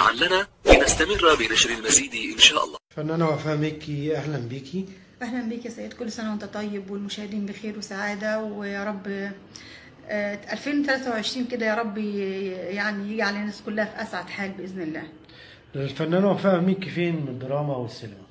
تشجيعا لنا لنستمر بنشر المزيد إن شاء الله. فنانة وفاء مكي، أهلا بيكي. أهلا بيك يا سيد، كل سنة وأنت طيب والمشاهدين بخير وسعادة، ويا رب 2023 كده يا رب يعني يجعل الناس كلها في أسعد حال بإذن الله. الفنانة وفاء مكي فين من الدراما والسينما؟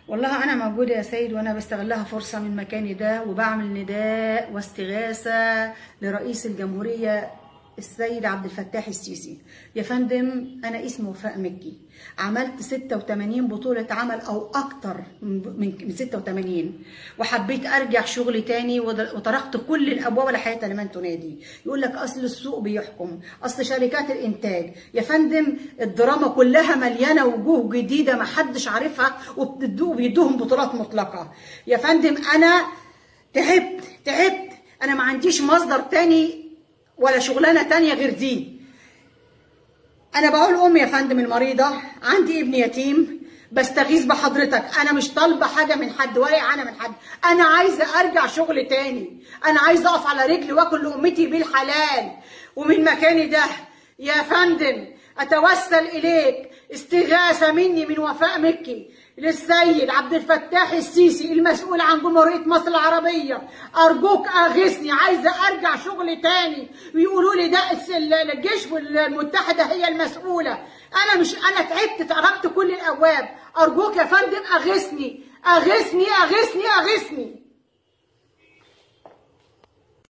والله أنا موجودة يا سيد، وأنا بستغلها فرصة من مكاني ده، وبعمل نداء واستغاثة لرئيس الجمهورية السيد عبد الفتاح السيسي. يا فندم، أنا اسمي وفاء مكي، عملت 86 بطولة عمل أو أكتر من 86، وحبيت أرجع شغلي تاني وطرقت كل الأبواب لحياة لمن تنادي. يقول لك أصل السوق بيحكم، أصل شركات الإنتاج. يا فندم، الدراما كلها مليانة وجوه جديدة ما حدش عارفها وبيدوهم بطولات مطلقة. يا فندم، أنا تعبت تعبت، أنا ما عنديش مصدر تاني ولا شغلانة تانية غير دي. انا بقول امي يا فندم المريضة، عندي ابن يتيم، بستغيث بحضرتك، انا مش طالبه حاجة من حد ولا اعانه من حد، انا عايزه ارجع شغل تاني، انا عايزه اقف على رجلي واكل لقمتي بالحلال. ومن مكاني ده يا فندم اتوسل اليك استغاثة مني من وفاء مكي للسيد عبد الفتاح السيسي المسؤول عن جمهورية مصر العربية، أرجوك أغثني، عايزة أرجع شغل تاني. ويقولوا لي ده الجيش والمتحدة هي المسؤولة. أنا مش، أنا تعبت، طرقت كل الأبواب. أرجوك يا فندم أغثني أغثني أغثني أغثني.